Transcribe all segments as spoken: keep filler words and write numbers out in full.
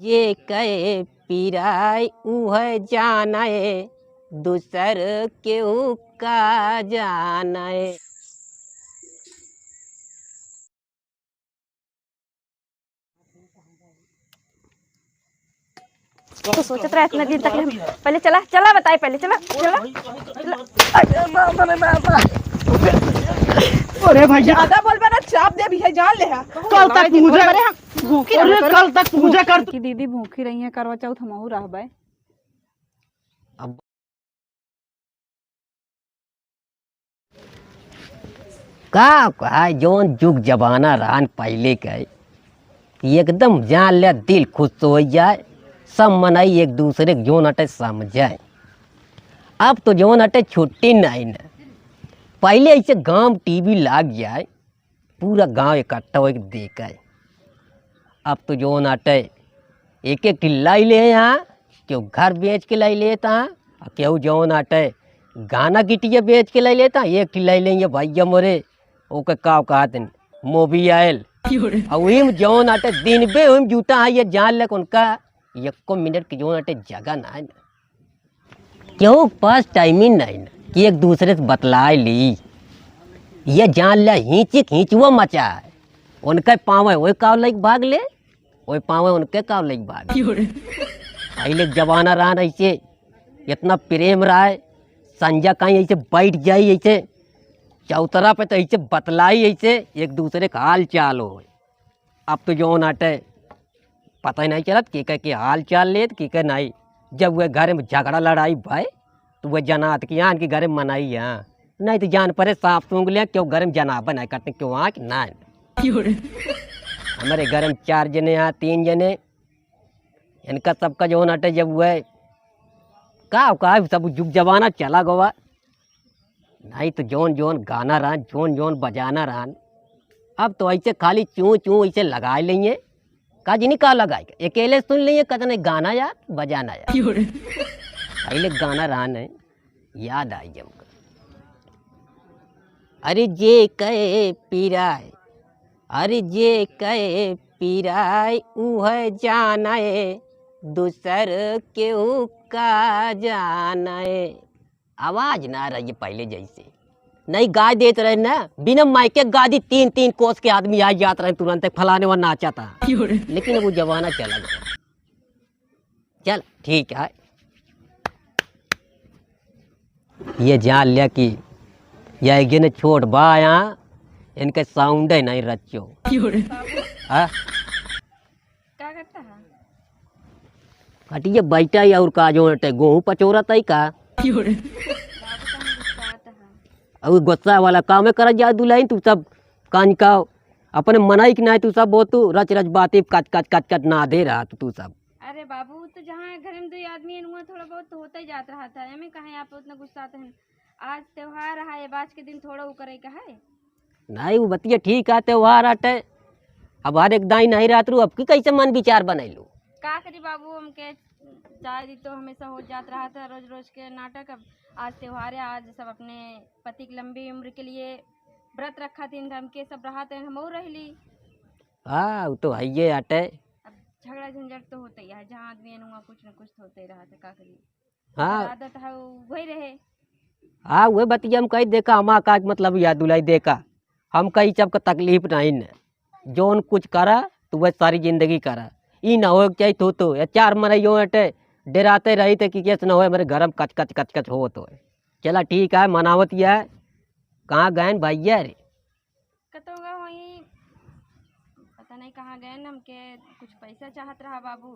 जे कहे पिराय उह जाने, दूसर केहू का जाने। तो सोचत रहे इतना दिन तक ले। पहले चला, चला बताए, पहले चला, चला। अरे भैया, ज्यादा बोलबे ना, चाप देबी है, जान ले है। कल तक मुझे, अरे कल तक मुझे कर। कि दीदी भूखी रही है, करवा चौथ हमहू रहबे। अब का कहा, जौन जुग जमाना रहन पहिले के, एकदम जान ले दिल खुश तो होइ जाए, सब मनई एक दूसरे के जौन अटे समझे। अब तो जौन अटे छुट्टी नहीं न, पहिले ऐसे गाँव टीवी लाग जाए, पूरा गाँव इकट्ठा होइके देखे। अब तो जौन अटे एक एक ठिल्ला ही ले यहाँ, केहू घर बेच के लाई लेता, आ केहू जौन अटे गाना गिटिया बेच के लाई लेता, एक ठिल्ला ही ले ये भैया मोरे, ओके का कहत हैं, मोबाइल। और वही में जौन अटे दिन बे वही में जुटा है, ये जान ले उनका एको मिनट की जौन अटे जगह ना है। केहू के पास टाइम ही नहीं ना कि एक दूसरे से बतलाए ली। ये जान ले हिंचिक हिंचुआ मचा है। उनके पावे वही काव लइक भाग ले, वही पावे उनके काव लइक भाग ले। पहिले के जमाना रहा ना ऐसे, इतना प्रेम रहा है, संजा कहीं ऐसे बैठ जाई ऐसे, चौतरा पे तो ऐसे बतलाई ऐसे, एक दूसरे का हाल चाल हो। अब तो जौन अटे पता ही नहीं चलत, के के, के हाल चाल लेत, के के नहीं। जब वह घर में झगड़ा लड़ाई भय, तो वह जनात कि यहाँ के घर में मनाई है, नहीं तो जान परे सांप सूंघ ले, क्यों घर में जनाब नहीं करते, क्यों आँख ना। हमारे घर में चार जने हैं, तीन जने, इनका सबका जौन अटे जब वह का, का सब जुग जमाना चला गवा। नहीं तो जौन जौन गाना रहन, जौन जौन बजाना रहन, अब तो ऐसे खाली चूं चूं ऐसे लगाए लेइए। का जिनी का लगाए के? अकेले सुन लेइए, कतने गाना यार, बजाना यार। पहिले गाना रहन है, याद आई जब। अरे जे कहे पिराए, अरे जे कहे पिराए, उह जाने, दूसर केहू का जाने। आवाज ना रही पहिले जैसे। नहीं गाय देत रहे ना, बिना माइके गा दी, तीन तीन कोस के आदमी आ जात रहे तुरंत, फलाने वहाँ नाचा था। लेकिन अब वो जमाना चला गया। चल ठीक है, ये जान लिया कि यह एक जने छोट बा यहाँ, इनके साउंड है नहीं रच्चो। हाँ? का करता है? कटिए बैठा ही और का जो हटे, गोहूँ पचोरत है का? बाबू तनी गुस्सात है। और गुस्सा वाला काम है, करत जा दुल्हन, तू सब कान का अपने मनाई कि नहीं, तू सब बहुत तू रच रच बातें कच कच कच कच ना दे रहा तू, तू सब। अरे बाबू, तो जहाँ घर में दो आदमी हैं, वहाँ थोड़ा बहुत तो होता ही जात रहा था, एमे काहे आप उतना गुस्सात हैं? आज त्योहार है, अब आज के दिन थोड़ा वो करे का है। नहीं, वो बतिया ठीक है, त्योहार आटे। अब हर एक दाई नहीं रहत रू, अब की कैसे मन विचार बनैलू? का करी बाबू, हमके चाय दी तो हमेशा हो जात रहा था रोज रोज के नाटक। अब आज त्योहार है, आज सब अपने पति की लंबी उम्र के लिए व्रत रखा, तीन धर्म के सब रहा थे, हम और रह ली। हाँ, वो तो है ये आटे। अब झगड़ा झंझट तो होता ही है, जहाँ आदमी है, वहाँ कुछ न कुछ तो होते ही रहा था, का करी? हाँ। आदत है, वही रहे। हाँ, वह बतिया हम कही, देखा, हमार का मतलब या दुलाई, देखा, हम कही सबका तकलीफ नहीं न, जौन कुछ करा, तो वह सारी जिंदगी करा। ई ना हो चाहिए तो, तो, या चार मरे यो अटे, डराते रही थे कि कैसे ना हो, हमारे घर में कच कच कच कच हो तो। चला ठीक है, मनावत या है। कहाँ गए भैया रे? कतौ गा होई, पता नहीं कहाँ गए न, हमके कुछ पैसा चाहत रहा बाबू।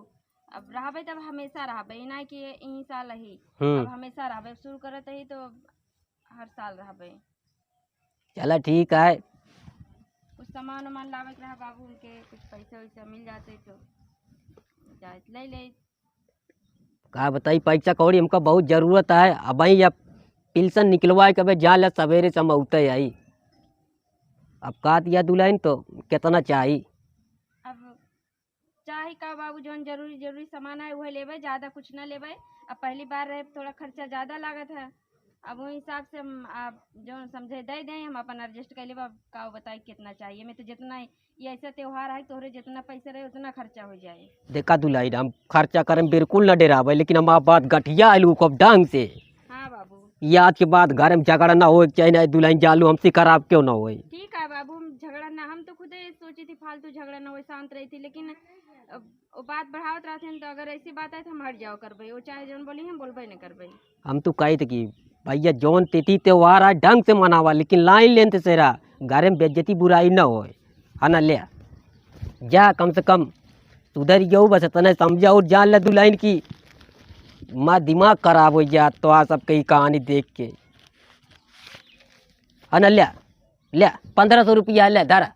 अब रहबे तब हमेशा रहबे, ई ना कि यही साल ही। हम्म। अब हमेशा रहबे, अब शुरू करत ही तो हर साल रहबे। चला ठीक है। कुछ सामान वामान लावे के रहा बाबू, उनके कुछ पैसा वैसा मिल जाते तो जाए ले ले। का बताई, पैसा कौड़ी हमका बहुत जरूरत है। अब ही अब पेंशन निकलवाए के अबे जा ले, सवेरे से हम औते आई। अब का दिया दुल्हन तो कितना चाही? अब चाही का बाबू, जौन जरूरी, जरूरी सामान है वही लेबे, ज्यादा कुछ ना लेबे। अब पहली बार रहे, थोड़ा खर्चा ज्यादा लागत है। अब वो हिसाब से हम आप जो समझे दे दें, हम अपन adjust कर लेब। अब का बताई कितना चाहिए, मैं तो जितना, ये ऐसा त्योहार है, तोहरे जितना पैसा रहे उतना खर्चा हो जाए। देखा दुलहिन, हम खर्चा करे में बिल्कुल न डेराबे, लेकिन हम आप बात गठिया आइलू खूब ढंग से। हाँ बाबू। ये आज के बाद घर में झगड़ा ना होए के चाही, ना दुलहिन जालू हमसे खराब क्यों ना होए। ठीक है बाबू, हम झगड़ा ना, हम तो खुदे सोची थी फालतू झगड़ा ना होए, शांत रही थी, लेकिन अब वो बात बढ़ावत रहते हैं, तो अगर ऐसी बात आए तो हम हट जाओ करबे, वो चाहे जौन बोली हम बोलबे न करबे। हम तो कही थे कि भैया जौन तिथि त्योहार है ढंग से मनावा, लेकिन line length से रहा, घर में बेइज्जती बुराई न होए, है ना? ले जा, कम से कम सुधर जाऊ, बस इतना समझा और जान ले दुलहिन की माँ दिमाग खराब हो जात तो आ सबके ई कहानी देख के, है ना? ले, ले, पन्द्रह सौ रुपया ले, धरा,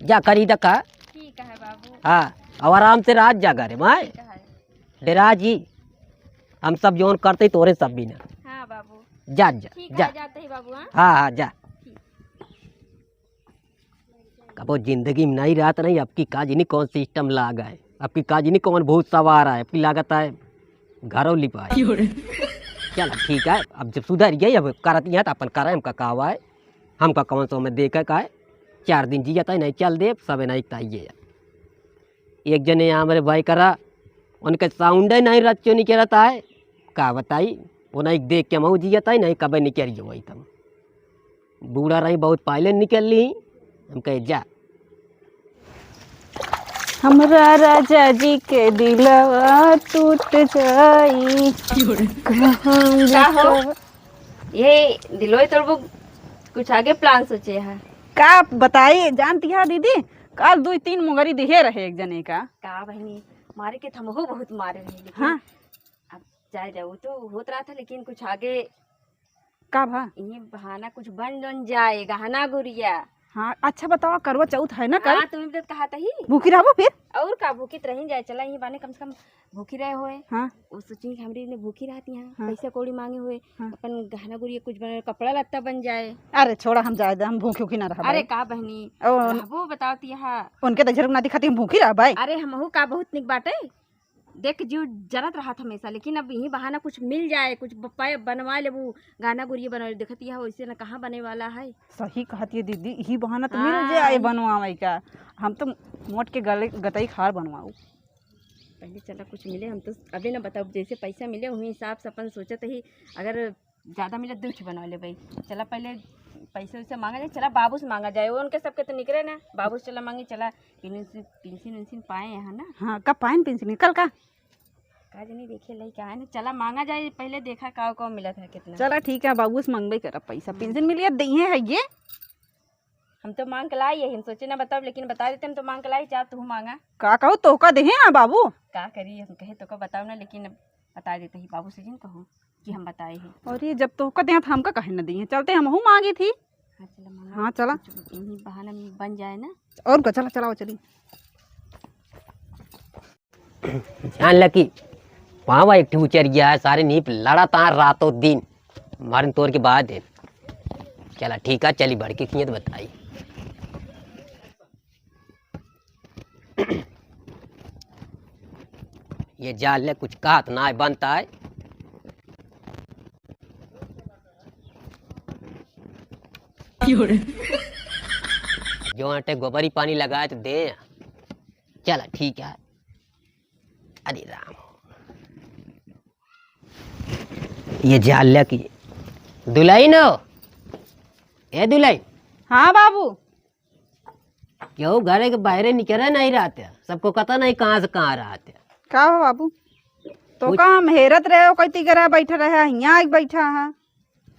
जा खरीद खा। ठीक है बाबू। हाँ, अब आराम से रात जा घरे माय। ठीक है। डेरा जी, हम सब जौन करते तोरे सब भी ना। हाँ बाबू। जा, जा, ठीक जा। है, जाते ही बाबू, हाँ? हाँ, हाँ, जा। ठीक। कबो जिंदगी में नहीं रहत नहीं, अब की का जनी कौन system लाग है, अब की का जनी कौन भूत सवार है, अब की लागत है घरों लिपाए। क्यों रे? चल ठीक है, अब जब सुधर गई, अब करत यहाँ तो अपन करे, हमका का हुआ है, हमका कौन सौ में देखे का है, चार दिन जियत है, नहीं चल दे, सब नहीं ताइए। एक जने यहाँ हमारे भाई करा, उनके sound ही नहीं रच्चो नहीं करता है, का बताई, वो नहीं देख के मऊ जियत है, नहीं कबे निकल जो वही तम। बूढ़ा रही बहुत पहले निकल ली, हम कहे जा। हमरा राजा जी के दिलवा टूट जाई। का हो? ये दिलोई तोड़बो कुछ आगे plan सोचे है? का बताई, जानती है दीदी, कल दो तीन मुंगरी दिहे रहे एक जने का। का बहनी, मारे के थमहू बहुत मारे रहे, लेकिन हाँ। अब जाए जाओ तो होत रहा था, लेकिन कुछ आगे का भा? इही बहाना कुछ बन जन जाए, गहना गुरिया। हाँ, अच्छा बतावा, करवा चौथ है ना कल? हाँ, तुम्हें भी तो कहा था ही। भूखी रहबो फिर? और का, भूखी तो रही जाए, चला यही बहाने कम से कम भूखी रहे होए। हाँ। वो सोची कि हमरी ने भूखी रहती हैं, हाँ। पैसा कौड़ी मांगे हुए, हाँ। अपन गहना गुरिया कुछ बने, कपड़ा लत्ता बन जाए। अरे छोड़ा, हम जाए दे, हम भूखी उखी ना रहबे। अरे का बहनी, और रहबो बताओ तिया। उनके तो झरुक ना दिखाती, हम भूखी रहबे। अरे हमहू का बहुत निक बाटे। देख, जीव जरत रहत हमेशा, लेकिन अब यही बहाना कुछ मिल जाए, कुछ ब-, पाए, बनवा लेबू, गहना गुरिया बनवा ले। देखत यह वैसे न कहाँ बने वाला है। सही कहत ये दीदी, यही बहाना तो मिल हाँ। जाए बनवावे का। हम तो मोट के गले, गतई खार बनवाऊ। पहले चला कुछ मिले, हम तो अबे न बताओ, जैसे पैसा मिले वही हिसाब से अपन सोचत ही, अगर ज्यादा मिले दू ठे बनवा लेबे। चला पहले पैसे वैसे मांगा जाए, चला बाबू से मांगा जाए, उनके सबके तो निकरे ना, बाबू से चला मांगे, चला पेंसिल, पेंसिल उंसिल पाए यहाँ ना। हाँ, कब पाए पेंसिल? कल का? का जनी देखे लाई का है ना, चला मांगा जाए, पहले देखा का का मिलत है कितना। चला ठीक है, बाबू से मांगबे करब पैसा, हम्म। पेंसिल मिलिए दइहे है ये। हम तो मांग के लाई है, हम सोचे ना बताओ, लेकिन बता देते हम तो मांग के लाई, जा तू मांगा। का कहू, तोहका देहे हैं बाबू? का करी, हम कहे तोहका बताओ ना, लेकिन अब बता देते ही बाबू से जिन कहूँ कि हम बताए हैं। और ये जब तोहका देहे तो हमका कहे न दिए, चलते हमहू मांगी थी। हाँ, चला मांगा। हाँ, चला। कुछ इन्हीं बहाना में बन जाए ना। और का, चला, चलाओ, चली। जान ल कि पावा एक ठे उचर गया है, सारे नीप लड़त आ रातों दिन, मारन तोर के बाद है। चला ठीक है, चली बढ़ के खियत बताई। ये जाल ले कुछ कहत ना है, बनता है। जो आटे गोबरी पानी लगाए तो दे। चला ठीक है। अरे राम, ये जाल ले की दुलहिन हो, ए दुलहिन। हाँ बाबू। क्यों घरे के बाहरे निकरे नहीं रहते, सबको पता नहीं कहाँ से कहाँ रहते। का हो बाबू, तो कुछ का हम हेरत रहे हो, कइती करा बैठा रहे, हियाँ आके बैठा है।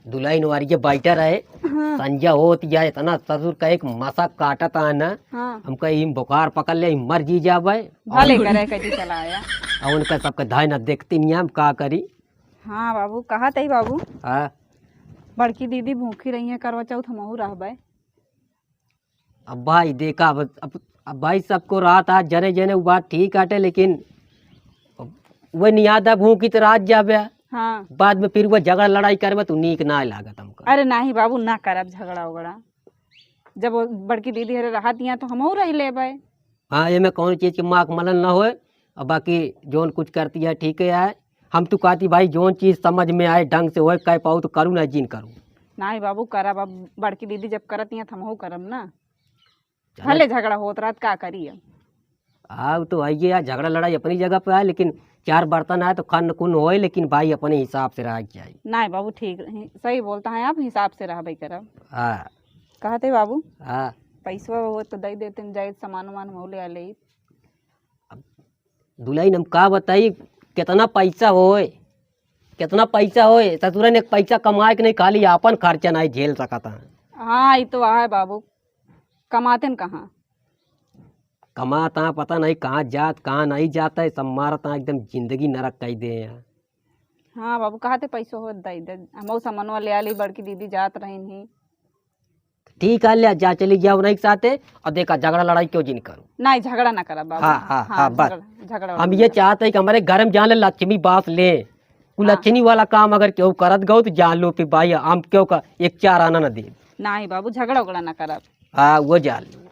दुलहिन वारी के बैठा रहे, हाँ। संझा होत या इतना ससुर का एक मसा काटत है ना, हाँ। हमका इम बुखार पकड़ ले, इम मर जी जाबे। भले करे कइती चला आया। और उनका सबके धाय ना देखती नहीं, हम का करी। हाँ बाबू, कहा तही बाबू। हाँ। बड़की दीदी भूखी रही है, करवा चौथ हमहू रहबे। अब भाई देखा, अब, अब, अब भाई सबको रात आज जने जने वो बात ठीक आटे, लेकिन वो नियादा भूखी तो रात जाबे। हाँ। बाद में फिर वो झगड़ा लड़ाई करबे तो नीक ना लागत हमका। अरे नाही बाबू, ना करब झगड़ा उगड़ा। जब वो बड़की दीदी हरे रहत यहाँ तो हमहू रह लेबे। हाँ, एमे कौनो चीज के माक मलन ना होए। अब बाकी जौन कुछ करती है ठीक है, हम तो कहती भाई, जौन चीज समझ में आए, ढंग से होए, कह पाऊ तो करू, ना जिन करू। नाही बाबू, करब। अब बड़की दीदी जब करत ही हैं, त हमहू करब ना। चलो। भले झगड़ा होत रहत, का करी अब? हाँ, वो तो है ये यार, झगड़ा लड़ाई अपनी जगह पे है, लेकिन चार बर्तन आए तो खन कुन होए, लेकिन भाई अपने हिसाब से रहा जाए। नाही बाबू, ठीक, सही बोलता है आप, हिसाब से रहबे करब। हाँ। कहते बाबू, हाँ। पैसवा वो तो दे देते, जाए सामान वामान हो ले आ ले। अब दुलहिन हम का बताई, कितना पैसा होए, कितना पैसा होए, ससुरन एक पैसा कमाए के नहीं, खाली आपन खर्चा नहीं झेल सकता। हाँ, ई तो है बाबू, कमाते न कहाँ? कमाता पता नहीं कहाँ जात, कहाँ नहीं जाता है, सब मारता एकदम जिंदगी नरक कई दे हैं। हाँ बाबू, कहा थे पैसो होत दई दे, हमहू समनवा ले आली, बड़की दीदी जात रही नहीं। ठीक है, ले जा, चली जाओ उन्हीं के साथे, और देखा झगड़ा लड़ाई क्यों जिन करो। नहीं, झगड़ा ना करा बाबू। हाँ, हाँ, हाँ, हाँ, बस। झगड़ा, झगड़ा हम ना ये करा। चाहते हैं कि हमारे घर में जान ले लक्ष्मी बास ले, हाँ। कुलक्षणी वाला काम अगर क्यों करत गो तो जान लो कि भाई हम क्यों का एक चार आना न दे। नहीं बाबू, झगड़ा उगड़ा ना करब। हाँ, वो जान लो।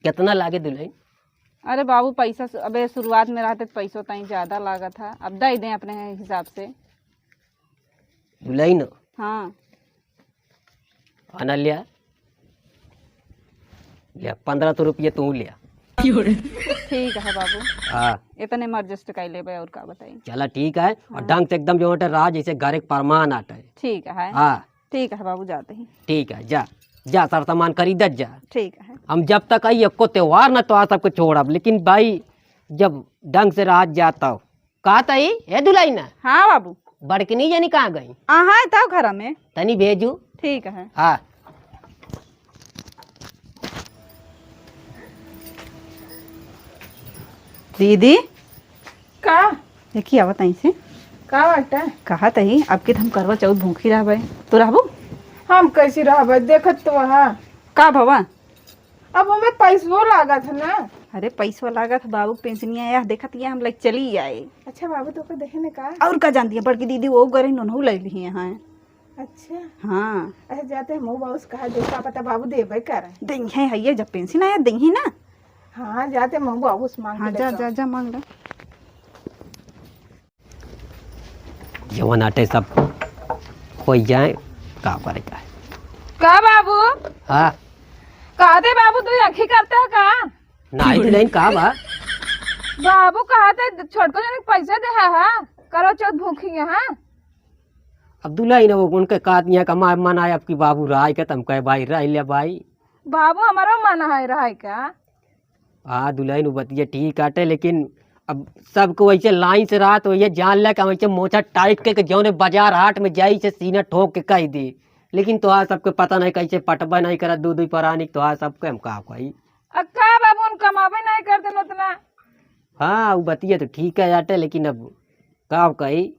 कितना लागे दुलहिन? अरे बाबू, पैसा सु-, अबे शुरुआत में रहते तो पैसो तई ज्यादा लागत है, अब दे दें अपने हिसाब से। दुलहिन? हाँ। आना लिया, लिया, पन्द्रह सौ रुपये तू लिया। ठीक है बाबू। हाँ। इतने में adjust कर लेबे, और का बताई। चला ठीक है, और हाँ। ढंग से एकदम जो आटे रहा, जैसे घर एक परमान आटे। ठीक है। हाँ। ठीक है बाबू, जाते ही। ठीक है, जा, जा, सर सामान खरीदत जा। ठीक है। हम जब तक आई, एको त्योहार ना त्योहार सबके छोड़ब, लेकिन भाई, जब ढंग से रहा जाता हो, का तई, ए दुलहिन? हाँ बाबू। बड़कनी जनी कहाँ गई? अहाँ तब घर में। तनी भेजू। ठीक है। हाँ। दीदी। का? देखी, आवत आई से। का बाटे? कहा तई, अब की हम करवा चौथ भूखी रहबे, तो रहबू? हम कैसी रहबे? देखत तो वहाँ। का भवा? अब हमें पैसवो लागत है ना। अरे, पैसवा लागत है, बाबू के पेंशनिया आया, देखत ये हम लाइक चली आए। अच्छा बाबू, तो का देखे ने का? और का जानती है, बड़की दीदी वो गए रही, उन्हों ले ली हैं। अच्छा। हाँ। अच्छा, जाते हम बाबू से कहा, देखा पता बाबू देबे करे। देंगे है ये, जब पेंशन आया, देंगे ना। हाँ, जाते हम बाबू से मांग हाँ, के जा, लेके जा, जा, मांग ले। जवन आटे सब हो जाए, का करे का है? का बाबू? हाँ। कहा थे बाबू, तू आँखी करते हो का? नाही तो नहीं, का बा? बाबू कहा थे छोटको जने के पैसा दे है, हाँ? करो चौथ भूखी है, हाँ? अब दुलहिन वो उनके कहत यहाँ का मार मन आए, अब की बाबू रहा है का, तम कहे भाई रह लिया भाई। बाबू हमारा मन है रहा है का? हाँ दुलहिन, वो बतिया ठीक आटे, लेकिन अब सबको वैसे लाइन से रहा तो ये जान ले कि हम ऐसे मोछा टाइट के, के जौने बाजार हाट में जाई से सीना ठोक के कह दी, लेकिन तोहार सबके पता नहीं कैसे पटबे नहीं करत दू दू परानी, तोहार सबके हम का कही। अब का बाबू, हम कमाबे नहीं करते न उतना। हाँ, वो बतिया तो ठीक है आटे, लेकिन अब का कही,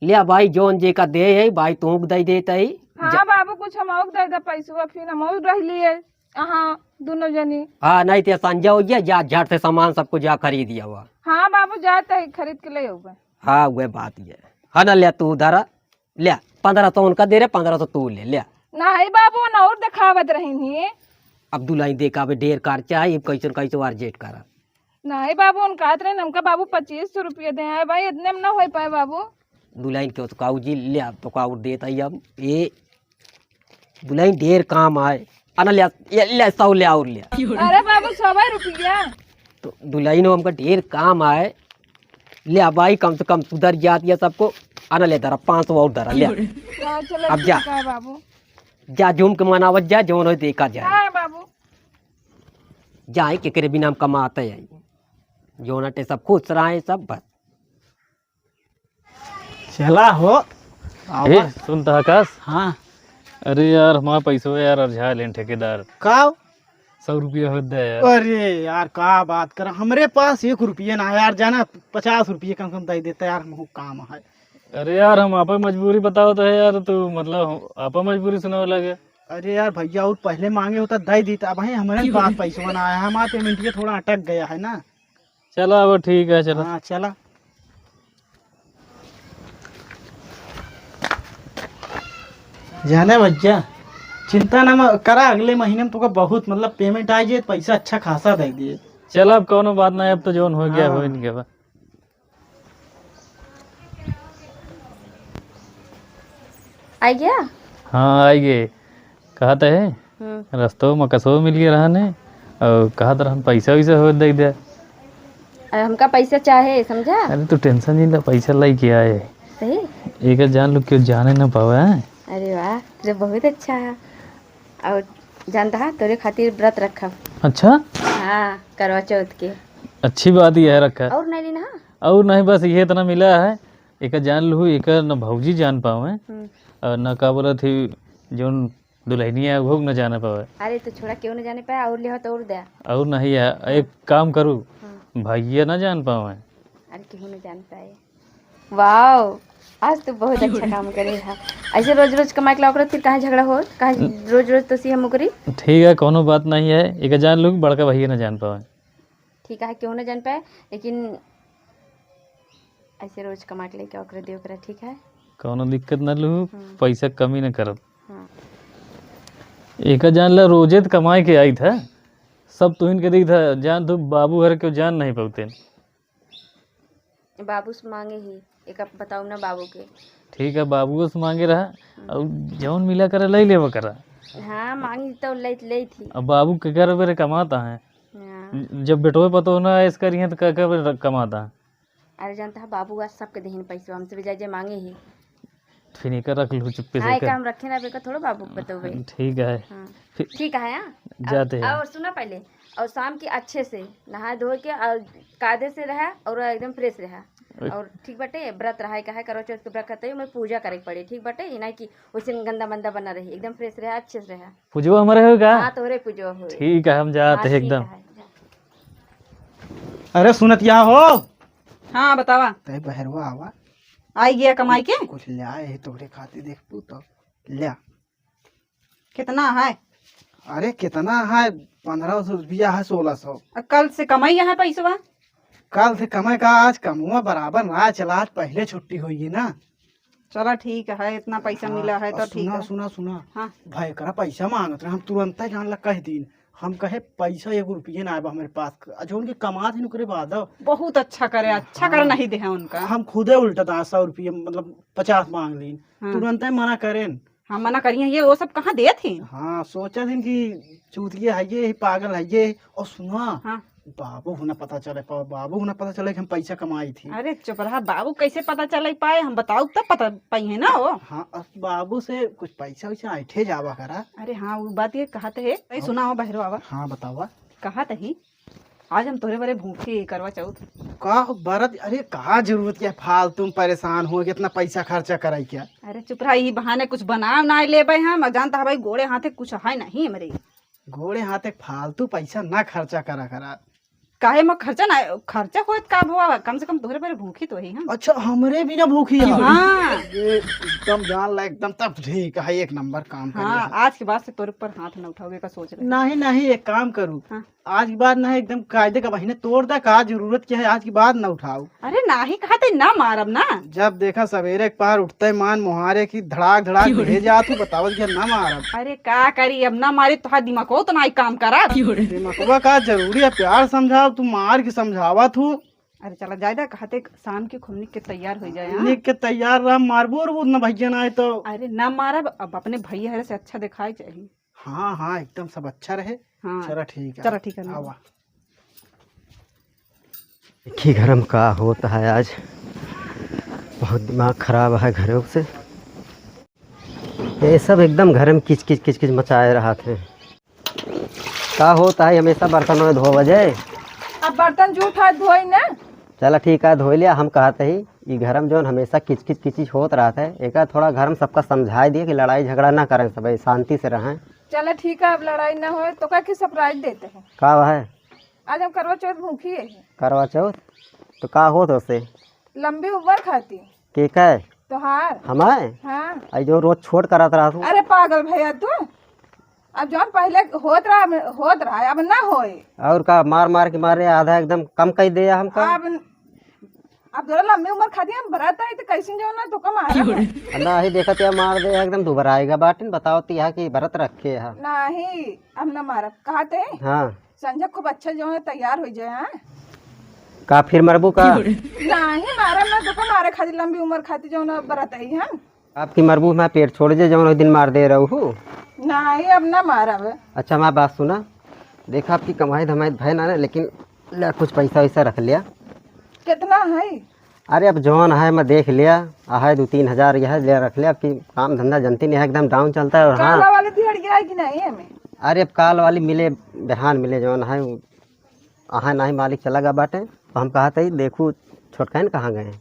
लिया भाई, जौन जे का दे है भाई, तोहूँ के दे देत है। हाँ जा- बाबू, कुछ हमहू के दे दे पैसवा, फिर हमहू रह लिए, हाँ, दोनों जनी। हाँ, नहीं ते संजय हो गया, जा झट से सामान सबको जा खरीद दिया हुआ। हाँ बाबू, जात है, खरीद के ले आऊबे। हाँ, वह बात ये है ना, ले तू उधारा, ले, पन्द्रह सौ उनका दे रहे, पन्द्रह सौ तू ले, ले। नहीं बाबू, उन और दिखावत रही नहीं। अब दुलहिन देखा, अबे ढेर खर्चा है, अब कैसे कैसे अर्जेंट करा। नहीं बाबू, उन कहत रहे, हमका बाबू पच्चीस सौ रुपया दे। है भाई, इतने में ना हो पाए बाबू। दुलहिन के तो काऊ जी ले, अब तो काऊ देत है हम। ए, दुलहिन ढेर काम आए। आना ले, ये ले, सौ ले और ले। अरे बाबू, सौ रुपया। तो दुलहिन हो, हमका ढेर काम आए। ले अब भाई, कम से कम सुधर जात ये सबको। आना ले धरा, पाँच सौ और धरा, ले। हाँ, चलो अब जा। ठीक है बाबू। जा झूम के मनावत जा, जौन हो देखा जाए। हाँ बाबू। जाए, केकरे बिना हम कमाते हैं। जौन अटे सब खुश रहे सब, बस। चला हो। आवा। ए, सुन त आकाश। हाँ। अरे यार, हमारा पैसो यार, अरझा लेन ठेकेदार। का? सौ रुपया होत दे यार। अरे यार, का बात कर, हमरे पास एक रुपया ना है यार, जाना पचास रुपया कम से कम दे देता यार, हमहू काम है। अरे यार, हम आपा मजबूरी बताओ तो है यार, तू मतलब आपा मजबूरी सुनावे लगे। अरे यार भैया, और पहले मांगे होता दे देता, अब है हमरे पास पैसवा ना आया, हमारा पेमेंट ये थोड़ा अटक गया है ना। चला, अब ठीक है, चला। हाँ, चला। जाने भैया, चिंता ना म-, करा, अगले महीने में तुका बहुत, मतलब, पेमेंट आ जाए, पैसा अच्छा खासा दे दिए। चला, अब कौनो बात नहीं, अब तो जौन हो गया, हाँ। हो ही नहीं गया। आइ गया? हाँ, आइ गए। कहत है, हम्म। रस्तो में कसो मिल गया रहने, और कहत रहन पैसा वैसा हो दे दे। अरे, हमका पैसा चाहे, समझा? अरे, तू tension नहीं ले, पैसा लाई के आए। सही? एक जान लो, क्यों जाने ना पावे, हैं? अरे वाह, तो बहुत अच्छा है। और जानता है, तोरे खातिर व्रत रखा। अच्छा? हाँ, करवा चौथ के। अच्छी बात यह रखा। और नहीं लेना? और नहीं, बस ये इतना मिला है। एक जान लू, एक न भौजी जान पावे, हम्म। और न का बोलत ही, जोन दुल्हनिया है, वो न जाने पावे। अरे, तो छोड़ा, क्यों न जाने पाए? और लिहा तो और दे। और नहीं है, एक काम करू, हाँ। भैया न जान पावे। अरे, क्यों न जान पाए? वाओ, आज तो बहुत अच्छा काम करे है। ऐसे रोज रोज कमाए के लाओ करत, फिर काहे झगड़ा हो? काहे रोज रोज तो सी हम करी? ठीक है, कोनो बात नहीं है। एक जान लू, बड़का भैया न जान पावे। ठीक है, क्यों न जान पाए, लेकिन ऐसे रोज कमा के लेके ओकरे दे ओकरा, ठीक है? कौनो दिक्कत ना लू, हम्म। पैसा कमी न करब। हाँ। एका जान ला, रोजे त कमाए के आई था, सब तुहिन के दी था, जान तू बाबू घर के जान नहीं पौते। बाबू से मांगे ही, एक बताओ ना बाबू के। ठीक है, बाबू से मांगे रहा, हम्म। और जौन मिला करे, ले लेवा करा। हाँ, मांगी तो ले, ले थी। अब बाबू के घर बेरे कमाता है, हाँ। जब बेटोए पतो ना ऐस करिए तो का, का बेरे कमाता है? अरे जानता है, बाबू आज सबके देहिन पैसा, हमसे भी जाए जे मांगे ही। फिर इनका रख लू चुप्पे से हाँ, एक कर। काम रखे ना, बेका थोड़ा बाबू को बताओ भाई। ठीक है। हाँ। फिर ठीक है, हाँ? जाते हैं। और सुना पहले, और शाम की अच्छे से नहा धो के और कायदे से रहा और एकदम fresh रहा। ओए। और ठीक बाटे, व्रत रहा है, काहे करो चौथ के व्रत करते हो, मैं पूजा करे के पड़ी, ठीक बाटे, ये ना कि वैसे गंदा मंदा बना रही, एकदम fresh रहा, अच्छे से रहा। पूजवा हमारे हो का? हाँ, तोहरे पूजवा हो। ठीक है, हम जाते हाँ, हैं ठीक एकदम। है, जा। अरे सुनत यहाँ हो? हाँ, बतावा। तै बहरवा आवा। आई गया कमाई के? कुछ ले आए है तोहरे खातिर, देखबू तो। ले आ। कितना है? अरे कितना है? पन्द्रह सौ रुपया है, सोलह सौ। आ, कल से कमाई यहाँ पैसवा? कल से कमाई का? आज कमवा बराबर ना चला, आज पहले छुट्टी होई ना। चला ठीक है, इतना पैसा हाँ, मिला है और तो ठीक सुना, है। सुना, सुना। हाँ। भाई करा पैसा मांगत रहे, हम तुरंत जान ला कह दीन। हम कहे पैसा एगो रुपये ना आबा हमारे पास, आ जौन के कमात ही ओकरे बाद। बहुत अच्छा करे, अच्छा हाँ। करे नहीं दे है उनका। हम खुदे उल्टा दस सौ रुपये, मतलब पचास मांग लीन, हाँ। तुरंत मना करेन। हाँ, मना करिए, ये वो सब कहाँ देत ही? हाँ, सोचा दिन कि चूतिया है ये, पागल है ये। और सुना, हाँ। बाबू होना पता चले, पा-, बाबू होना पता चले कि हम पैसा कमाई थी। अरे चुप रहा, बाबू कैसे पता चले पाए? हम बताओ तब पता पाई है ना वो। हाँ, अब बाबू से कुछ पैसा वैसा ऐठे जावा करा। अरे हाँ, वो बात ये कहत है। ए, हाँ। सुना हो बहरो आवा। हाँ, बतावा। कहत ही, आज हम तोरे बरे भूखे करवा चौथ। का बरत, अरे का जरूरत क्या फालतू में परेशान हो, इतना पैसा खर्चा कराई क्या? अरे चुप रहा, यही बहाने कुछ बनाव ना लेबे हम, जानता है भाई गोड़े हाथे कुछ है नहीं हमरे। गोड़े हाथे फालतू पैसा ना खर्चा करा करा। काहे म खर्चा ना, खर्चा होत का भवा, कम से कम तोहरे पर भूखी तो ही हम। अच्छा, हमरे बिना भूखी है? हाँ। ये एकदम जान ला, एकदम तब ठीक है, एक नंबर काम करिए हाँ, है। आज के बाद से तोरे पर हाथ न उठावे का सोच रहे। नहीं, नहीं, एक काम करू। हाँ। आज के बाद ना एकदम कायदे का बहिने तोड़ दे, का जरूरत क्या है, आज के बाद ना उठाओ। अरे नाही, कहा ते ना मारब ना। जब देखा सवेरे के पहर उठते मान मोहारे की धड़ाक धड़ाक क्यों रे? भेजे जात हूँ, बतावत कि ना मारब। अरे का करी, अब ना मारी तो दिमागो तो नाही काम करत। दिमागवा का जरूरी है, प्यार समझाओ, तू मार के समझावत हूँ। अरे चला जाए दा, कहते शाम की खूब निक के तैयार हो जाए, हाँ? निक के तैयार रह, मारबो और वो ना भैया ना आए तो। अरे ना मारब, अब अपने भैया हरे से अच्छा दिखाई चाहिए। हाँ, हाँ, एकदम सब अच्छा रहे। हाँ। चला ठीक है। चला ठीक है, आवा। देखी घर में का होत है आज, बहुत दिमाग खराब है घरों से। ये सब एकदम घर में किच किच किच किच मचाए रहत है। का होत है हमेशा बर्तन में धोवे जे? अब बर्तन जूठ हाथ धोई ना। चला ठीक है, धोई लिया। हम कहत ही, ई घर में जौन हमेशा किच किच किच किच होत रहत है, एका थोड़ा घर में सबका समझाए दिए कि लड़ाई झगड़ा ना करें, सब शांति से रहें। चला ठीक है, अब लड़ाई ना होए, तो का के surprise देते हैं। का है? आज हम करवा चौथ भूखी है। करवा चौथ? तो का होत ओसे? लंबी उम्र खाती। के का? तोहार। हमार? हाँ। आई जो रोज छोट करत रहत हूँ। अरे पागल भैया तू, अब जौन पहले होत रहा, अब होत रहा, अब ना होए। और का, मार मार के मारे, आधा एकदम कम कर दे हमका। अब, अब तोरा लंबी उम्र खातिर हम बरत है तो कैसे जो ना तो कम आ रहा है। ना ही देखत या मार दे, एकदम दुबराएगा बाटिन, बताओ तो यहाँ की बरत रखे है। नहीं, हम ना मारब, कहते हैं। हाँ। संझा खूब अच्छा जो है तैयार हो जाए, हाँ? का फिर मरबू का? नहीं, मारब ना, तो का मारे खातिर लंबी उम्र खातिर जो ना बरत है, हाँ? आपकी मरबू, हमार पेट छोड़ जे, जौन ओहि दिन मार दे रहू। नाहीं, अब ना मारब। अच्छा, हमार बात सुना, देखा आपकी कमाई धमाई भय ना, ना, लेकिन ले कुछ पैसा वैसा रख लिया। कितना है? अरे अब जौन है मैं देख लिया, है दो तीन हजार यह ले रख लिया। आपकी काम धंधा जनती नहीं है, एकदम down चलता है। और हाँ, काला वाली दिहड़िया है कि नहीं हमें? अरे अब काल वाली मिले, बिहान मिले जौन है, उ-, अहा नाहीं मालिक चला गा बाटे। तो हम कहा तई देखू छोटकन कहाँ गए?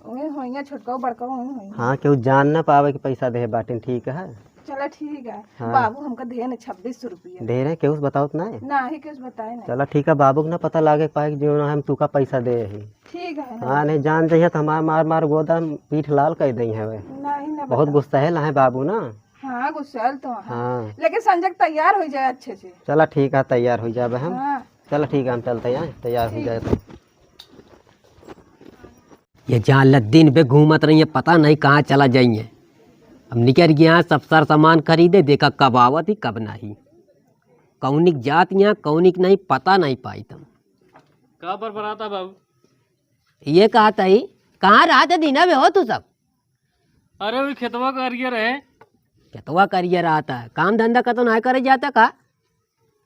उहे होइया, छोटका बड़का उहे होइया। हाँ, केहू जान ना पावे कि पैसा दे बाटिन, ठीक है? चला ठीक है। हाँ। बाबू हमका दे ने छब्बीस सौ रुपया। दे रहे, केहू से बताओ तो ना? नाहीं, केहू से बताए ना। चला ठीक है, बाबू के ना पता लागे पाए कि जो ना हम तुका पैसा दे ही। ठीक है। हाँ, नहीं जान जइहे तो हमार मार मार गोदा पीठ लाल कर दई है वे। नाहीं ना बहुत बताओ। गुस्सा है ला है बाबू ना। हाँ, गुस्साल तो है। हाँ। लेकिन संजय तैयार हो जाए अच्छे से। चला ठीक है, तैयार हो जाबे हम। हाँ। चला ठीक है, हम चलते हैं, तैयार हो ठीक। जाए तो। ये जान ल दिन बे घूमत रही है, पता नहीं कहाँ चला जाइए। अब निकल गया सब सर सामान खरीदे, देखा कब आवत ही कब नहीं, कौनिक जात यहाँ कौनिक नहीं, पता नहीं पाई तम। का बरबराता बाबू? ये कहत ही, कहाँ रहत है दीना बे हो तू सब? अरे वही खेतवा करिया रहे। खेतवा करिया रहत है, काम धंधा का तो ना करे जाता का?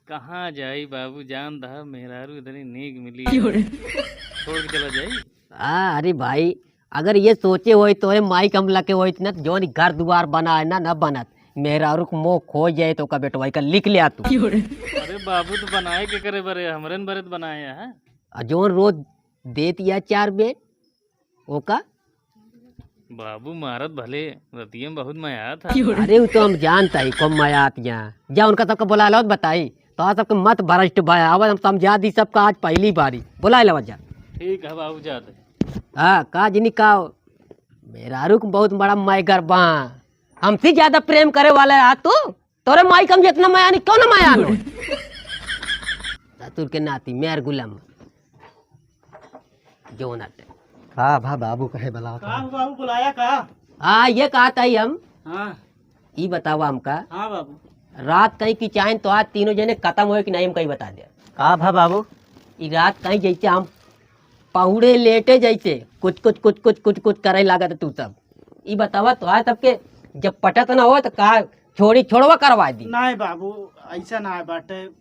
कहाँ जाई बाबू, जान दहा मेहरारू इतनी नीक मिली है। छोड़ के चला जाई। आ, अरे भाई, अगर ये सोचे होई तोरे माई कम लगे होई इतना, जौन घर दुआर बना है ना, न बनत। मेहरारू को मोह खो जाए तो का बेटवाई का लिख लिया तू। अरे बाबू, तो बनाए के करे बरे, हमरे न बरे तो बनाए है। आ जौन रोज देत या चार बे, ओका? बाबू मारत भले, रतिये में बहुत मयात है। अरे, उ तो हम जानता ही, कम मयात यहाँ। जा, उनका सबका बुला लावत बताई। तो आज सबके मत भ्रष्ट भाई, आवत हम समझा दी सबका आज पहली बारी। बुला लावत जा। ठीक है बाबू, जाते। हाँ, का जिनी का, मेहरारू को बहुत बड़ा मयगर बा। हमसे ज्यादा प्रेम करे वाला है तू। तोरे माई कम जितना मया नहीं, क्यों ना मया लो? ससुर के नाती, मेर गुलाम। जो ना ते। का भा बाबू कहे बला का का? हो बाबू, बुलाया का? हाँ, ये कहत ही हम। हाँ। ई बतावा हमका। हाँ बाबू। रात कहीं की चाहें तो आज तीनों जने खत्म होए कि नहीं, हमका ई बता दे। का भा बाबू? ई रात कहीं जैसे हम पहुड़े लेटे जैसे कुछ, कुछ, कुछ, कुछ, कुछ, कुछ करे लागत तू सब। ई बतावा, तोहार सबके जब पटत ना हो, तो का छोड़ी, छोड़वा करवा दी? नाहीं बाबू, ऐसा ना है बाटे। अब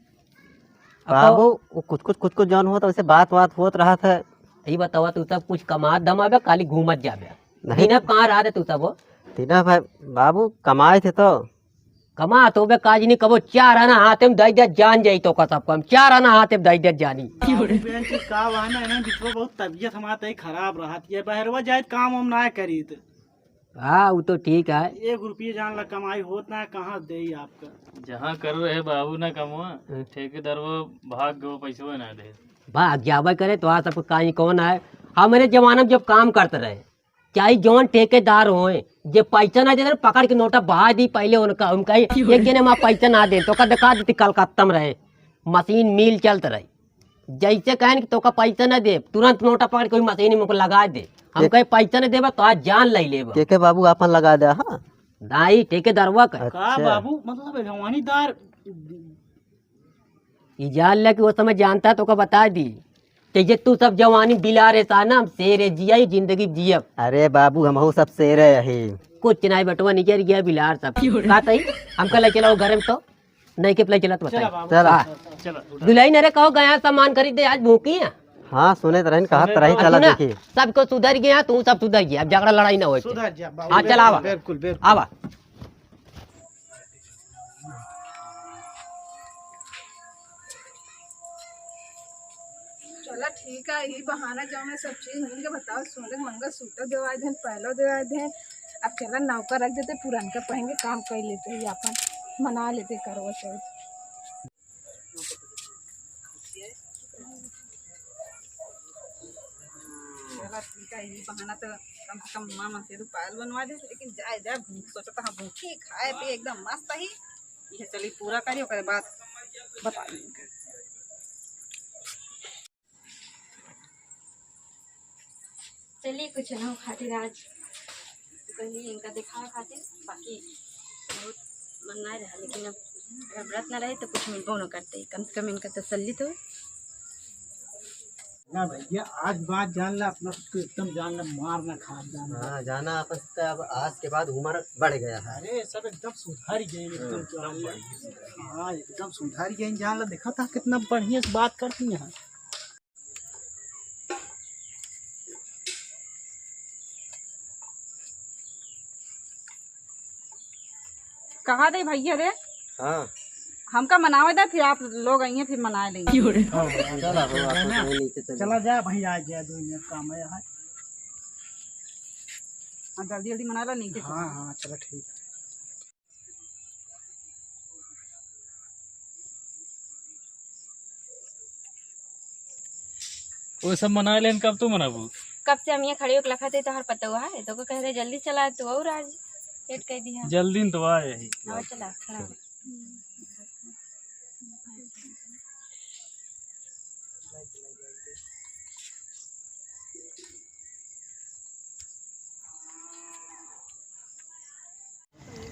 बाबू, वो कुछ, कुछ, कुछ, कुछ जौन होत, वैसे बात, बात होत रहत है। ई बतावा, तू सब कुछ कमात धमाबे, खाली घूमत जाबे? नहीं। दिना कहाँ रहत है तू सब हो? दिना भाई, बाबू, कमाए थे तो। कमात होबे, काज नहीं कबो, चार आना हाथे में दई दे जान जाई तो का सबको, हम चार आना हाथे में दई दे जानी। बाबू, बेंच का बहाना है ना, बिचवा बहुत तबीयत हमार तई खराब रहत है, बहरवा जाए काम हम ना करी तो। हाँ, उ तो ठीक है। एक रुपये जान ला कमाई होत ना है, कहाँ देई आपका? जहाँ कर रहे बाबू ना कमवा, हम्म। ठेकेदारवा भाग गो, पैसवा ना दे। भाग जाबे करे तो आ सबको काई कौन है? हमरे जमाना में जब काम करते रहे, चाहे जौन ठेकेदार होए, जे पैसा ना देते, पकड़ के नोटा बहा दी पहले उनका, हम कही, "एक जने हमारा पैसा ना दे," तो का दिखा देती, कलकत्ता में रहे, मशीन मिल चलत रहे। जैसे कहन कि तोका पैसा ना दे, तुरंत नोटा पकड़ के वही मशीन में लगा दे। हम के-, कहे, "पैसा ना देबा तो आज जान ले लेबा।" के के बाबू आपन लगा दे, हाँ? दाई, ठेकेदारवा का। अच्छा। का बाबू, मतलब जवानीदार? ई जान ले कि वो समय जानता तोका बता दी। ते जे तू सब जवानी बिलारे सा ना, हम शेर है, जिया ही जिंदगी जियब। अरे बाबू, हमहू सब शेर है यही। कुछ नहीं बटवा निकल गया बिलार सब। का तई? हमका ले चलाओ घर में तो। नहीं के play चलत चला बताई। बाबू, चला। हाँ। चला, उठा। दुल्हन अरे कहो गया सामान खरीदे आज भूखी है। हाँ, सुने तो रहन, कहा सुने तो रहन, तो चला सुना, देखी। सबको सुधर गया, तू सब सुधर गया, अब झगड़ा लड़ाई ना होए। सुधर जा बाबू, हाँ, चला आवा। बिल्कुल, बिल्कुल। आवा। चला ठीक है, यही बहाना जौन है सब चीज मिल के बताओ, सोने के मंगलसूत्र देवा देन, पहलो देवा देन। अब चला नौका रख देते, पुरानका पहन के काम कर लेते ही, अपन मना लेते करवा चौथ। चला ठीक है, यही बहाना तो कम से कम माँ मन से तो पायल बनवा दे, लेकिन जाए जाए भूख, सोचता हाँ भूखी खाए पिए एकदम मस्त ही। ये चली पूरा करी, ओकरे बाद बता दी। चलिए, कुछ ना खातिर आज कहली इनका दिखावे खातिर, बाकी बहुत मन ना रहा, लेकिन अब अगर व्रत ना रहे तो कुछ मिलबो न करते, कम से कम इनका तसल्ली तो। ना भैया, आज बात जान ला, अपना सबके एकदम जान ला, मार ना खा जान ला। हाँ, जाना अपन सबका, अब आज के बाद उम्र बढ़ गया है। अरे, सब एकदम सुधर गए, एकदम हाँ, जान ला। हाँ, एकदम सुधर गए, जान ला। देखा था कितना बढ़िया से बात करती हैं। कहा दे भैया रे। हाँ। हमका मनावे दे, फिर आप लोग आइए, फिर मनाए लेंगे। चला हो, आप लोग नीचे चलो। चला जा भाई, आ गया, दो मिनट काम है यहाँ। हाँ, जल्दी जल्दी मना लो, नीचे चलो। हाँ, हाँ, चलो ठीक है। वो सब मना लेन, कब तू मनाबू? कब से हम यहाँ खड़े होके लखत है, तोहर पतोह है, तो को कह रहे जल्दी चला, तू और आज लेट कर दिया। जल्दी न तो आए ही। हाँ, चला, खड़ा हो।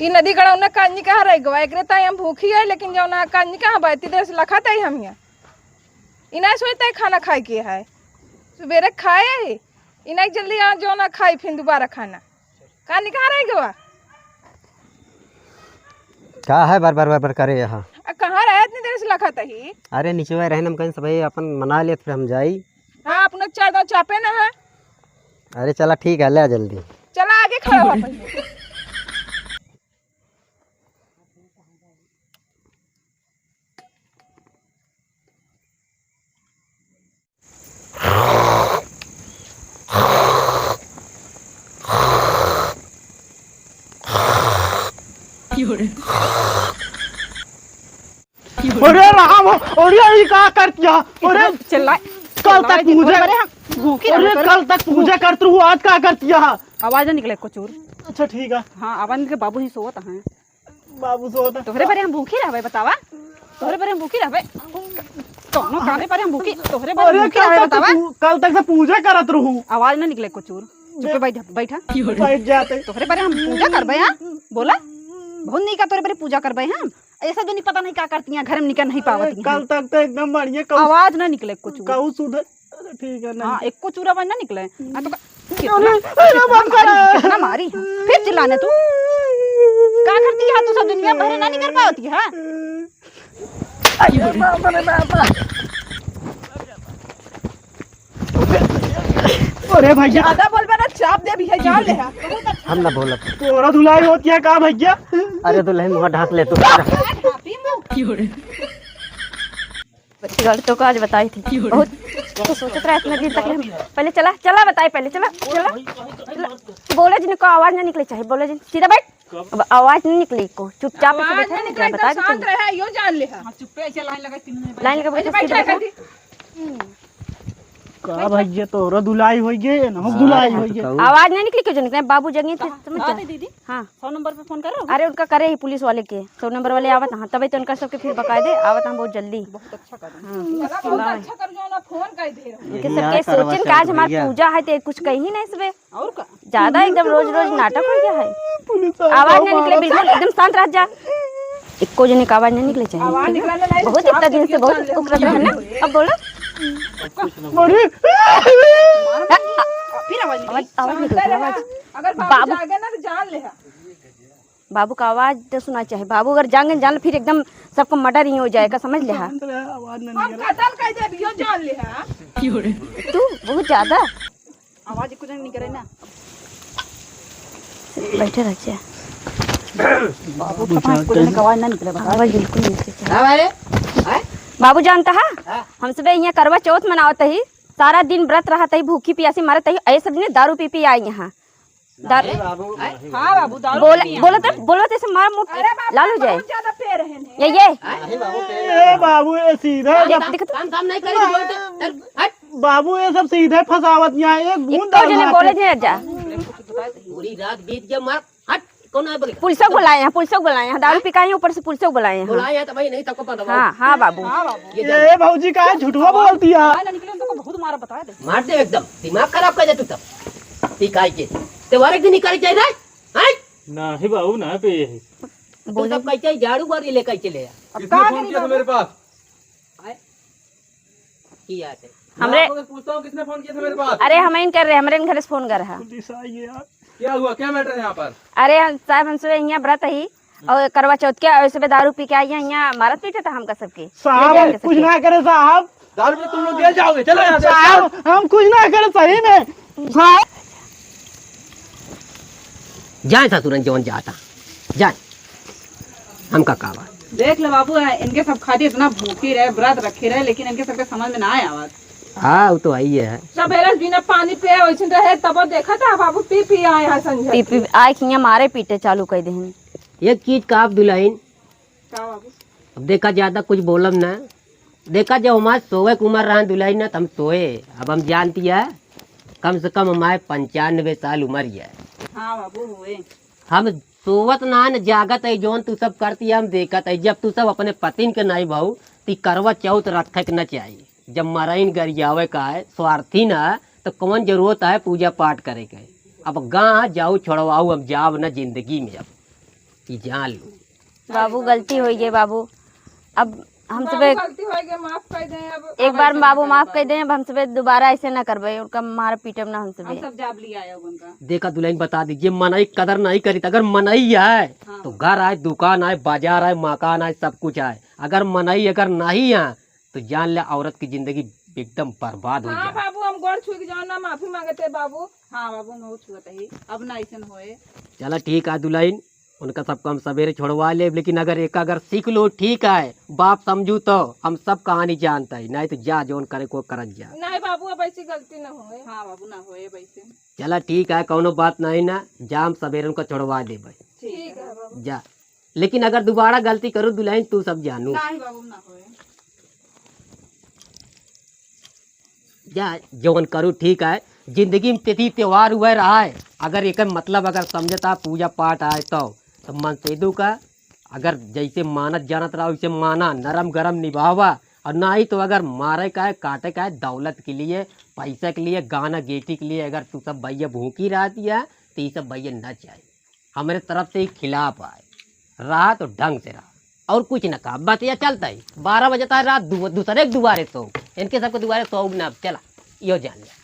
ई नदी गड़ौना कान्नी कहाँ रह गवा? एकरे ताई हम भूखी है, लेकिन जौना कान्नी कहाँ बा, इतनी देर से लखत है हम यहाँ। ई नहीं सोचता है खाना खाए के है। सुबेरे खाए है, ई नहीं जल्दी आ जौना खाई फिर दोबारा खाना। कान्नी कहाँ रह गवा? का है बार बार बार बार करे यहाँ? आ, कहाँ रहे इतनी देर से लखत है? अरे निचवा रहन हम कहीं सबही अपन मना लेत फिर हम जाई। हाँ, अपना चार दांव चापे ना है। अरे चला ठीक है, ले आ जल्दी। चला आगे खड़ा हो पहले। अरे राम, अरे ये का करतिया? अरे चिल्लाए, कल तक चिल्लाए, पूजा, अरे हम भूखी अरे रहबे, कल तक पूजा करत रहू, आज का करतिया? आवाज ना निकले कुचूर। अच्छा ठीक है। हाँ, आवाज निकले, बाबू ही सोवत हैं। बाबू सोवत हैं। तोहरे बरे हम भूखी रहबे बतावा? तोहरे बरे हम भूखी रहबे? कौनो कामे पर हम भूखी, तोहरे बरे अरे भूखी कल रहबे तक बतावा? पू-, कल तक से पूजा करत रहू। आवाज ना निकले कुचूर। चुप्पे बे- बैठ, बैठा। बैठ जाते। तोहरे बरे हम पूजा करबे, हाँ? बोला, बहुत नीका तोहरे बरे पूजा करबे हम। ऐसा जो नहीं पता नहीं का करती हैं, घर में निकल नहीं अरे, पावती हैं। कल तक तो एकदम बढ़िया कहू, आवाज ना निकले कुछ। कहू सुधर। अरे ठीक है, नहीं। हाँ, एको चूरा आवाज ना निकले। आ तो का-, कितना, अरे, अरे, बाप रे। कितना मारी, कितना मारी। फिर चिल्लाने तू। का करती है तू सब दुनिया भरे ना निकल पावती है? अरे बाप रे बाप। अरे भैया। ज्यादा बोलबे ना, चाप देबी है, जान ले हा। हम ना बोलब। तोहरा धुलाई होती है का भैया? अरे दुल्हन मुँह ढाँक ले तू। ढाँपी मुँह। बच्ची गाड़ी तो का आज बताई थी। बहुत तो सोचत रहा इतना दिन तक ले। पहले चला, चला बताई, पहले चला, चला, चला। बोले जिनको आवाज ना निकले चाहे, बोले जिन सीधा बैठ। अब आवाज नहीं निकले को, चुपचाप से आवाज बैठा ना है, निकले, बता एकदम शांत रहे, यो जान ले हा। हाँ, चुप्पे ऐसे लाइन लगा, तीन मिनट लाइन लगा, ऐसे बैठ बैठ जा, जा, कर दी। का भैया तोहरा धुलाई होई गे, ना धुलाई होई गे। आवाज नहीं निकली, क्यों जो निकले? बाबू जगे थे, समझ कहाँ गया? थे दीदी? हाँ। सौ नंबर पे फोन करो। अरे उनका करे ही पुलिस वाले के, सौ नंबर वाले आवत हाँ, तबे तो उनका सबके फिर बकायदे आवत हाँ बहुत जल्दी। बहुत अच्छा करो। हाँ। चला, बहुत अच्छा करो, जो ना फोन कर दे रहे हो। उनके सबके सोचन का आज हमार पूजा है तो कुछ कही नहीं सबे। और का? ज्यादा एकदम रोज रोज नाटक हो गया है। पुलिस वाला आवाज नहीं निकले, बिल्कुल एकदम शांत रह जा। एको जने का आवाज नहीं निकले चाहिए। आवाज निकलने नहीं, बहुत इतना दिन से बहुत उकरत रहे ना। अब बोलो। अरे! फिर आवाज निकली। आवाज, आवाज निकलता है, आवाज। अगर बाबू बाबू जागे ना तो जान ले हा। बाबू का आवाज तो सुना चाहे। बाबू अगर जागे जान ले, फिर एकदम सबको मर्डर ही हो जाएगा, समझ ले हा। शांत रहे, आवाज ना हम निकले। कत्ल कर दे, यो जान ले हा। तू बहुत ज्यादा आवाज कुछ नहीं करे ना। बैठे रह जा। बाबू पता है, कुछ नहीं, आवाज ना निकले, बता। आवाज बिल्कुल नहीं निकले। हाँ, भाई। हैं? बाबू जानता है, हाँ। हम सबे यहाँ करवा चौथ मनावत ही, सारा दिन व्रत रहत ही, भूखी पियासी मरत ही, ऐ सब ने दारू पी पी आई यहाँ। दारू। अरे बाबू। हाँ बाबू, दारू बोले, पी आई। बोलो तो, बोलो तो ऐसे मार मुंह अरे बाबू, लाल हो जाए। बहुत ज्यादा पी रहे हैं। ये, ये। अरे बाबू, पी ए बाबू, ये सीधा ये एकदम देख तो। काम, काम नहीं करेगी, बोल तो। चल, हट। बाबू, ये सब सीधे फंसावत यहाँ, एक बूंद इतना दारू जने ना बोले थे। थे जा। पूरी रात बीत गया, मार, हट, कौन है बोले? पुलिस को बुलाए हैं, पुलिस को बुलाए हैं, दारू पिकाए हैं, ऊपर से पुलिस को बुलाए हैं। बुलाए हैं तो भाई नहीं, सबको पता हाँ, हाँ बाबू। हाँ बाबू। ये जा। ए भौजी, का झूठवा बोलती है? बाहर ना निकले, उनको बहुत मारा, बता दे। मार दे एकदम, दिमाग खराब कर दे तू तब। पिकाई के। त्योहार एक दिन निकाल जाए रे, हैं? नहीं बाबू, ना पे यही। तू बोले। तब कैसे झाड़ू बारी लेकर चले आ? अब किसने कहाँ फोन करी किया था बाबू? मेरे पास? आए? की याद है? हमरे मैं आपको पूछता हूँ, किसने फोन किया था मेरे पास? अरे, हम ही कर रहे, हमरे घरे से फोन कर रहा। पुलिस आई है यार। क्या हुआ, क्या मैटर है यहाँ पर? अरे, हम, साहब, हम सुबह यहाँ व्रत ही और करवा चौथ के, और सुबह दारू पी के आई है, यहाँ मारत पीटत है हमका सबके। साहब, ले जाके कुछ सबके। ना करे साहब। दारू पी तुम लोग जेल जाओगे, चलो यहाँ से। साहब, हम कुछ ना करे सही में। साहब। जाए ससुरन जौन जाता, जाए। हमका का बा? देख ले बाबू, इनके सब खातिर इतना भूखी रहे, व्रत रखे रहे, लेकिन इनके सबके समझ में ना आए आवत। हाँ, वो तो है ही है। सबेरे से बिना पानी पिए वैसे रहे, तब देखा था बाबू, पी पी आए हैं संझा पी के। पी आए खिया मारे पीटे चालू कर देहन। एक चीज का आप दुल्हन, का बाबू? अब देखा, ज्यादा कुछ बोलब ना। देखा, जब हमारे सोए के उम्र रहा दुल्हन ना, तो हम सोए। अब हम जानती है, कम से कम हमारे पंचानबे साल उम्र ही है। हाँ बाबू, हुए। हम सोवत ना है, न जागत है, जौन तू सब करती है, हम देखत है। जब तू सब अपने पतिन के नहीं भाऊ, ती करवा चौथ रखे के न चाहिए। जब मरइन गरियावे का है, स्वार्थी ना, तो कौन जरूरत है पूजा पाठ करे के? अब गाँव जाऊ छोड़वाऊ, अब जाब न जिंदगी में, अब ई जान लो। बाबू, गलती होइ गई बाबू, अब हम बाबू, सबे गलती होइ गई, माफ कर दें। अब एक अब बार ऐसे बाबू ना माफ करब। कर दें, अब हम सबे दोबारा ऐसे ना करबे, उनका मार पीटब ना हम सबे। हम सब जाब लिया आए उनका। देखा दुल्हन, बता दीजिए, मनई कदर नहीं करी, तो अगर मनई है हाँ। तो घर आए, दुकान आए, बाजार आए, मकान आए, सब कुछ आए। अगर मनई अगर नहीं है तो जान ले औरत की जिंदगी एकदम बर्बाद हो हाँ जाए। बाबू, हम गोड़ छू के जाओ ना, माफी मांगते बाबू। हाँ बाबू, हम छुअत ही, अब ना ऐसन होए। चला ठीक है दुल्हन, उनका सबका हम सवेरे छोड़वा लेब, लेकिन अगर एक अगर सीख लो, ठीक है, बाप समझू तो हम सब कहानी जानता है, नहीं तो जा जौन करे को करत जा। नहीं बाबू, अब ऐसी गलती न होए। हाँ बाबू, ना होए अब ऐसे। चला ठीक है, कौनो बात नहीं ना, जा हम सवेरे उनका छोड़वा देब। ठीक है बाबू। जा, लेकिन अगर दोबारा गलती करू दुल्हन, तू सब जानू। नहीं बाबू, ना होए। जा, जौन करू ठीक है, जिंदगी में तिथि त्योहार हुए रहा है, अगर एक मतलब अगर समझता पूजा पाठ आए तो, तो मन से दू का, अगर जैसे मानत जानत रहा वैसे माना, नरम गरम निभावा, और ना ही तो अगर मारे का है, काटे का है, दौलत के लिए, पैसा के लिए, गाना गेटी के लिए, अगर तू सब भैया भूखी रहती है तो ये सब भैया न चाहिए। हमरे तरफ से ही खिलाफ आए, रहा तो ढंग से रहा, और कुछ न कहा। बस ये चलता ही, बारह बजे तक रात दु-, दूसरे के दुआरे सो, इनके सबके दुआरे सो ना, अब चला, यो जान लिया।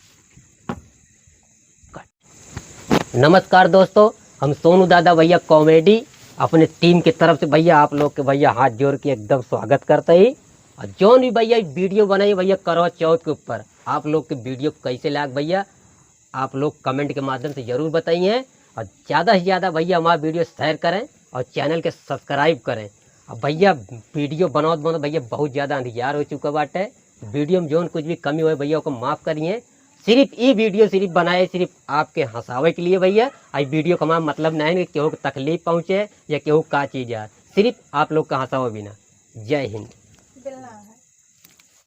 नमस्कार दोस्तों, हम सोनू दादा भैया कॉमेडी अपने टीम के तरफ से भैया आप लोग के भैया हाथ जोड़ के एकदम स्वागत करते ही। और जौन भी भैया वीडियो बनाई भैया करवा चौथ के ऊपर, आप लोग के वीडियो कैसे लाग भैया, आप लोग कमेंट के माध्यम से जरूर बताइए। और ज़्यादा से ज़्यादा भैया हमारा वीडियो शेयर करें और चैनल के सब्सक्राइब करें। अब भैया वीडियो बनावत बनावत भैया बहुत ज़्यादा अंधियार हो चुका बाटे। वीडियो में जौन कुछ भी कमी होए भैया ओको माफ़ करिए। सिर्फ ई वीडियो सिर्फ बनाए सिर्फ आपके हंसावे के लिए भैया। आई वीडियो का हमारा मतलब नहीं है कि केहू को तकलीफ पहुँचे या केहू का चीज़ है, सिर्फ आप लोग का हंसावे बिना। जय हिंद।